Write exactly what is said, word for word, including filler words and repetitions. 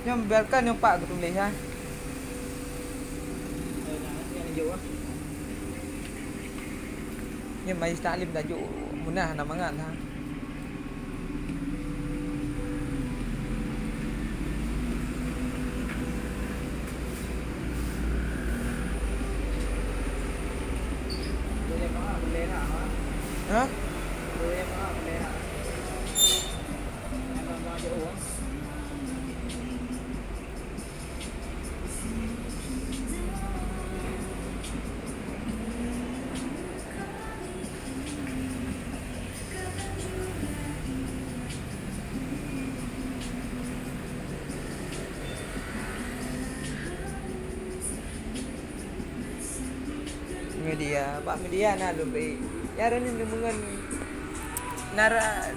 Nyoe biarkan nyoe pak geutuléh, ha. Nyoe majlis taklim tajuk munah hana mangat, ha. Ha? Media, bak media na lôn bri. Ya, Ranin deungon nara